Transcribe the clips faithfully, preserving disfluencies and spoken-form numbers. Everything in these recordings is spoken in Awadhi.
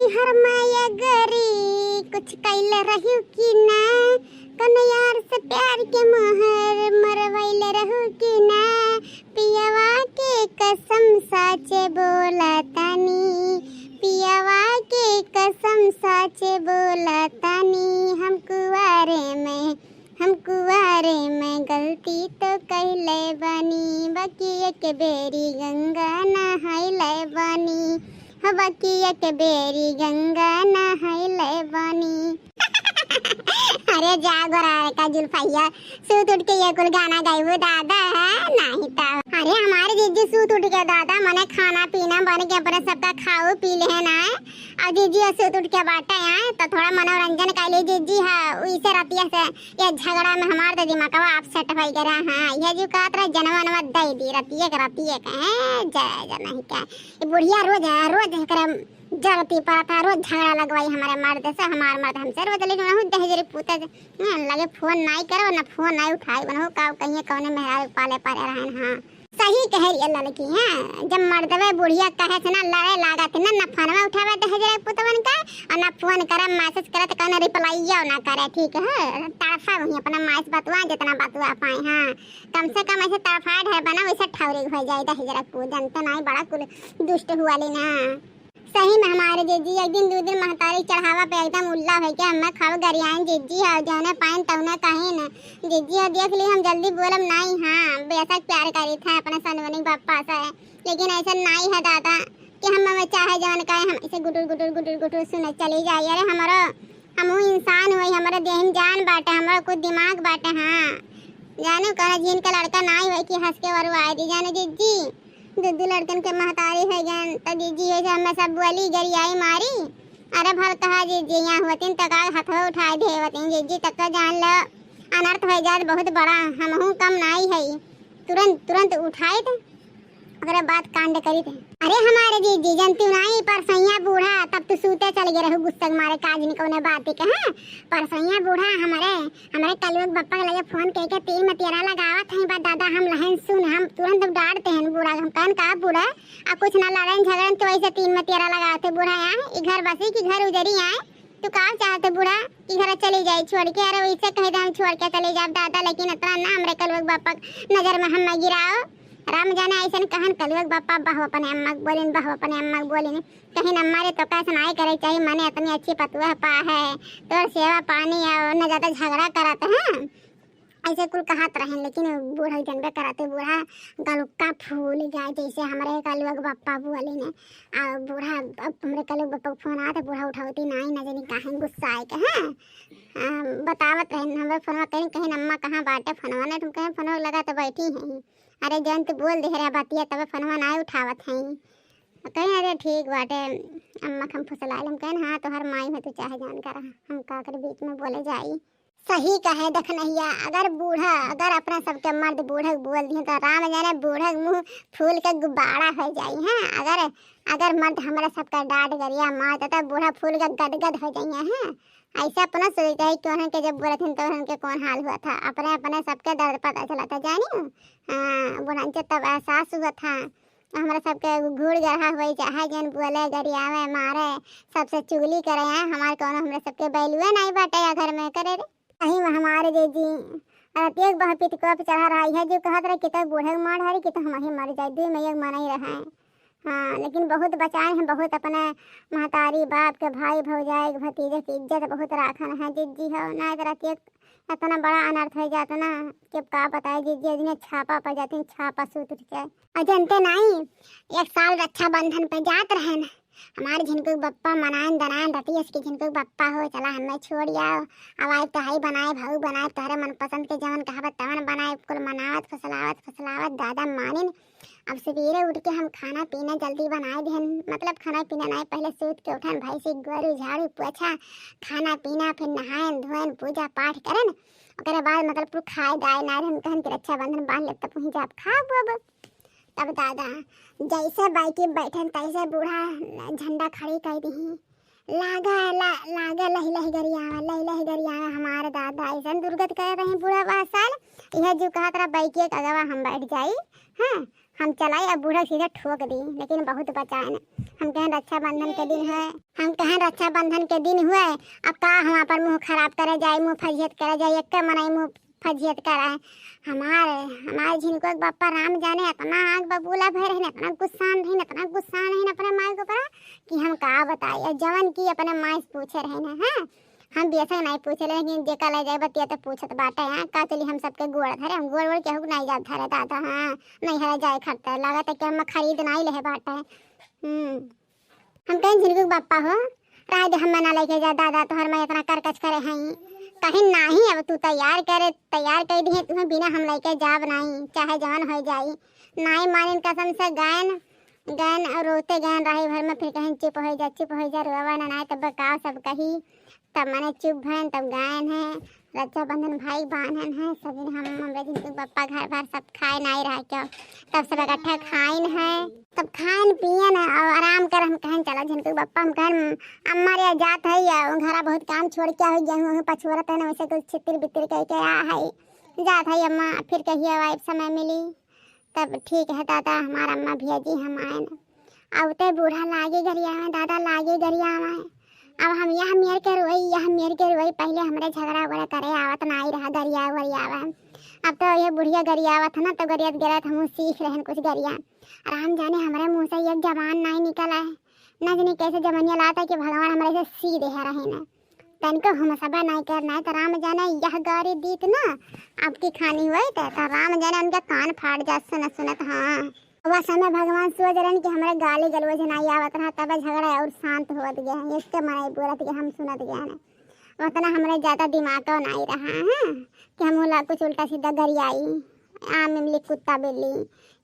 हर माया गरी कुछ कैल रहू कि ना, कौन यार से प्यार के मोहर मरवैल रहू कि ना, पियवा के कसम साचे बोला तानी, पियवा के कसम साचे बोला तानी, हम कुआरे में, हम कुआरे में गलती तो कैले बानी, बाकी एक बेरी गंगा नहाइले बानी, हो बाकी एक बेरी गंगा नहाइले बानी। अरे जा गोरा का जुल्फैया, सूत उठ के ये कुल गाना गाइबू दादा, है नहीं तो। अरे हमारे जीजी सूत उठ के दादा, मने खाना पीना बन के अपने सबका खाऊ पी ले है ना, और जीजी और सूत उठ के बाटे आए तो थोड़ा मनोरंजन कर ले जीजी है, इसे रतिया से ये झगड़ा में हमार तो दिमागवा upset हो गया। हाँ, ये जो कहत रहे जनवा नवा दे दी रतिया के, रतिया के, हैं, जय जय नहीं क्या। ये बुढ़िया रोज, रोज एकरा जरती पड़त है, रोज झगड़ा लगवाई हमारे मर्द से, हमार मर्द हमसे रोज, लेकिन वहू दहेजरी पूते हैं, लगे फोन नाई करो ना, फोन नाई उठाई, वहू का कहिए कौने मेहरारू पाले पाले रहन। हाँ, सही कहे ये लड़की, हैं, जब मर्दवे बुढ़िया कहे से ना लड़े लागत है ना, ना फोनवा उठावे दहेजरे पुतवन का, और ना फोन करे, message करे तो कौनो reply ना करे, ठीक है, तड़फा वहीं अपना माई से बतुआ जितना बतुआ पाए। हाँ, कम से कम ऐसे तड़फा ढेर बना, वैसे ठौरी हो जाए दहेजरा पूत, जनते नाई बड़ा कुल दुष्ट हुआ ले ना। सही में हमारे जीजी एक दिन दो दिन महतारी चढ़ावा पे एकदम उल्ला हो गया, हमें खाओ गरियान जीजी है, जौने पाइन तौने कहीं न। जीजी हो देख ली, हम जल्दी बोलब नाई, हाँ, बेशक प्यार करी था अपने सनवनी पप्पा से, लेकिन ऐसा नाई है दादा कि हम हमें चाहे जवन कहे, हम ऐसे गुटुर गुटुर गुटुर गुटुर सुने चली जाए। अरे हमरो, हमहू इंसान हुई, हमरे देह में जान बाटे, हमरो कुछ दिमाग बाटे। हाँ, जाने कौन झीन का लड़का नाई हुई कि हंस के वरुआए दी, जाने जीजी। दू दू लड़कन के महतारी हो गन, त जीजी है से हमें सब बोली गरियाई मारी। अरे भल कहा जीजी, यहाँ होतिन त का हथवा उठाए दे होतिन जीजी, तब तो जान लो अनर्थ हो जात बहुत बड़ा, हमहू कम नाई है। तुरंत, तुरंत उठाइत, ओकरे बाद कांड करित। अरे हमारे जीजी, जनती नाई, परसैया बूढ़ा, तब तू सूते चल गए रहू गुस्सा के मारे, काज नहीं कौने बात के, हाँ? परसैया बूढ़ा हमारे हमरे कलुआ के बप्पा के लगे फोन कइके तीन मतियरा लगावत हई, बा दादा हम लहन सुन, हम तुरंत डांटते हैं बूढ़ा, हम कहन का बूढ़ा, आ कुछ ना लड़न झगड़न तो ऐसे तीन मतियरा लगावत है बूढ़ा, यहाँ ई घर बसी की घर उजरी आए, तू का चाहते बूढ़ा कि घर चली जाए छोड़ के? अरे वैसे कह दे हम छोड़ के चले जाब दादा, लेकिन इतना ना हमरे कलुआ के बप्पा के नजर में हम गिराओ। राम जाने ऐसन कहन कलुआ के बप्पा, बहु अपने अम्मा के बोलिन, बहु अपने अम्मा के बोलिन। कहीं न मारे तो कैसे नाई करे चाहिए, मने इतनी अच्छी पतुआ पा है, तोर सेवा पानी और न ज्यादा झगड़ा करत है। ऐसे कुल कहत रहे, लेकिन बूढ़ा जनबे करते, बूढ़ा गलुक्का फूल गया, जैसे हमरे कलुआ के बप्पा बोले ने। आ बूढ़ा, अब हमरे कलुआ के बप्पा के फोन आते, बूढ़ा उठावती नाई, न जानी काहे गुस्सा आए के, हैं? आ, बतावत रहे, हमरे फोनवा कहीं, कहीं अम्मा कहाँ बाटे फोनवा, नहीं तुम कहीं फोनवा लगा तो बैठी हैं। अरे जौन तू बोल दे रहा बतिया, तबे फोनवा नाई उठावत हैं। कहें, "अरे ठीक बाटे, अम्मा के हम फुसला लेम।" कहें, "हाँ, तोहर माई है, तू चाहे जान कर, हम का कर बीच में बोले जाई।" सही कहे दखनहिया, अगर बूढ़ा, अगर अपना सबके मर्द बूढ़ा के बोल दिए तो राम जाने बूढ़ा के मुंह फूल के गुब्बारा हो जाई। हाँ, अगर, अगर मर्द हमरा सबका डांट गरिया मार देता, बूढ़ा फूल के गदगद हो जाइए। हाँ, ऐसे अपना सोचते हैं कि उन्हन के जब बोलत हैं तो उन्हन के कौन हाल हुआ था, अपने, अपने सबके दर्द पता चला था, जानी। हाँ, बुढ़ान के तब एहसास हुआ था। हमरा सबके घूर गढ़ा होई, चाहे जन बोले, गरियावे, मारे, सबसे चुगली करे, हैं? हमार कौनो हमरा सबके बैलुए नाई बाटे या घर में करे रे। सही में हमारे जे जी, रतिया के बहपित कोप चढ़ा रहा है, जो कहत रहे कि तो बूढ़े के मार हरी कि तो हम ही मर जाए, दुई में एक मनई रहे। हाँ, लेकिन बहुत बचाए हैं, बहुत अपने महतारी, बाप के, भाई, भौजाई के, भतीजे की इज्जत बहुत राखन है, जिज्जी हो, ना तो रतिया इतना बड़ा अनर्थ हो जाता ना कि अब का बताए, जिज्जी, जिन्हें छापा पर जाते हैं, छापा सूत उठ के। और जनते नाई, एक साल रक्षाबंधन पे जात रहे न, हमारे झिनकू के बप्पा मनान दनान रतियस की, झिनकू के बप्पा हो, चला हमें छोड़ आओ, अब आए तो हई बनाए, भाऊ बनाए, तोहरे मनपसंद के जवन कहबत तवन बनाए, कुल मनावत, फुसलावत, फुसलावत, दादा मानिन। अब सवेरे उठ के हम खाना पीना जल्दी बनाए देहन, मतलब खाना पीना नाई, पहले सूत के उठन, भैंसी, गोरू, झाड़ू, पोछा, खाना पीना, फिर नहायन, धोयन, पूजा पाठ करन, ओकरे बाद मतलब कुल खाए दाए नाई रहन, कहन कि रक्षाबंधन बांध लेब, तब वहीं जाब खाब अब। तब दादा जैसे बाइक पे बैठन तैसे बूढ़ा झंडा खड़ी कर दीही। लागा, ला-, लागा लही लही गरियावा, लही लही गरियावा हमार दादा, ऐसन दुर्गत करे रही बूढ़ा बा साल। यह जो कहत रहा बाइक के अगवा हम बैठ जाई, हाँ, हम चलाई, अब बूढ़ा सीधे ठोक दी, लेकिन बहुत बचाए न। हम कहेन रक्षाबंधन के दिन है, हम कहेन रक्षाबंधन के दिन हुए, अब का हम अपन मुँह खराब करे जाई, मुँह फजियत करे जाई, एक मनई मुँह फजियत करे। हमारे, हमारे झिनकुआ के बप्पा राम जाने इतना आग बबूला भय रहन, इतना गुस्सान रहन, इतना गुस्सान रहन अपने माई के ऊपर कि हम का बताई। और जवन की अपने माई से पूछे रहन, हाँ, हम बेशक नहीं पूछे, लेकिन जेका ले जाए बतिया तो पूछत बाटे, हाँ, का चली हम सबके गोड़ धरे, हम गोड़ वोड़ केहू के नहीं जात धरे दादा, हाँ, नहीं हरे जाए खरते, लागत है कि हम खरीद नहीं लेहे बाटे। हम्म। हम कहेन झिनकू के बप्पा हो, रहे दे, हम ना लेके जा दादा, तोहर मैं इतना करकच करे हई। कहीं नहीं, अब तू तैयार करे, तैयार कर दिहे तुम्हें, बिना हम लेके जाब नहीं, चाहे जवन हो जाई। नहीं मानिन, कसम से गएन, गएन और रोते गएन राही भर में, फिर कहेन चुप हो जा, चुप हो जा, रोवा ना, नहीं तब का सब कही। तब मने चुप भएन, तब गएन है, रक्षाबंधन भाई बान्हन है, सभी हम, हमरे झिनकू के बप्पा घर भर सब खाए नहीं रहा क्यों, तब सब इकट्ठा खाइन है, तब खाएन पियन है और आराम कर। हम कहेन चला झिनकू के बप्पा, हम कहेन अम्मा रे जात है या घरा बहुत काम छोड़ के हो, गेहूँ वहूँ पछोरत है ना, वैसे कुछ छितिर बितिर कह के आ है, जात है अम्मा, फिर कहिए आइब समय मिली। तब ठीक है दादा, हमार अम्मा भैया जी हम आएन। अब ते बूढ़ा लागे गरियावे, दादा लागे गरियावे। अब हम यह मेर के रोई, यह मेर के रोई, पहले हमरे झगड़ा वगड़ा करे आवत ना आई रहा, गरिया गरियावे। अब तो ये बुढ़िया गरियावत है ना, तो गरियात गरियात हम सीख रहन कुछ गरिया। राम जाने हमरे मुँह से एक जबान नहीं निकला है, न जाने कैसे जबनिया लाता कि भगवान हमरे से सी देहे रहे न। तनिको हम सबा नहीं करना है, तो राम जाने यह गारी दीत ना, आपकी खानी हुई तो, तो राम जाने उनके कान फाट जात सुनत सुनत। हाँ, वह समय भगवान सोच रहन कि हमरे गाली गलौज नहीं आवत रहा, तब झगड़ा और शांत होत गया, इसके मनाई बोलत गया, हम सुनत गया ना। उतना हमरे ज्यादा दिमाग नहीं रहा है कि हम उला कुछ उल्टा सीधा गरियाई, आम इमली कुत्ता बिल्ली।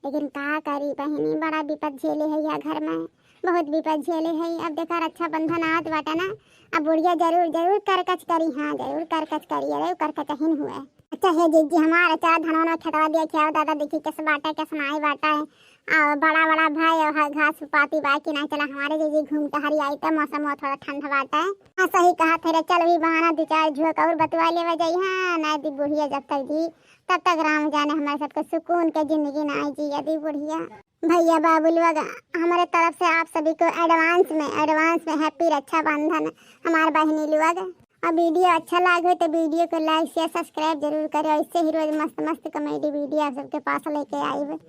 लेकिन का करी बहिनी, बड़ा विपद झेले है यह घर में, बहुत विपद झेले है। अब देखा रक्षाबंधन आत बाटा ना, अब बुढ़िया जरूर जरूर करकच करी, हाँ जरूर करकच करी, अरे करकच हिन हुए। अच्छा हे जीजी हमार, चला धनवा में खेतवा दिया खियाओ दादा, देखी कैसे बाटा कैसे नाई बाटा है। आ बड़ा बड़ा भाई और घास पाती बा कि नहीं, चला हमारे जीजी घूम के हरियाई तो मौसम हुआ थोड़ा ठंड बाटा है। हाँ सही कहा थे रे, चल भी बहाना दो चार झोंक और बतवा लेवा जाई। हाँ नहीं दी बुढ़िया जब तक जी तब तक राम जाने हमारे सबके सुकून के जिंदगी ना आई जी यदि बुढ़िया। भैया बाबू लोग, हमारे तरफ से आप सभी को एडवांस में, एडवांस में हैप्पी रक्षाबंधन हमारे बहनी लोग। और वीडियो अच्छा लागे तो वीडियो को लाइक शेयर सब्सक्राइब जरूर करें, और इससे ही रोज मस्त मस्त कॉमेडी वीडियो आप सबके पास लेके आइब।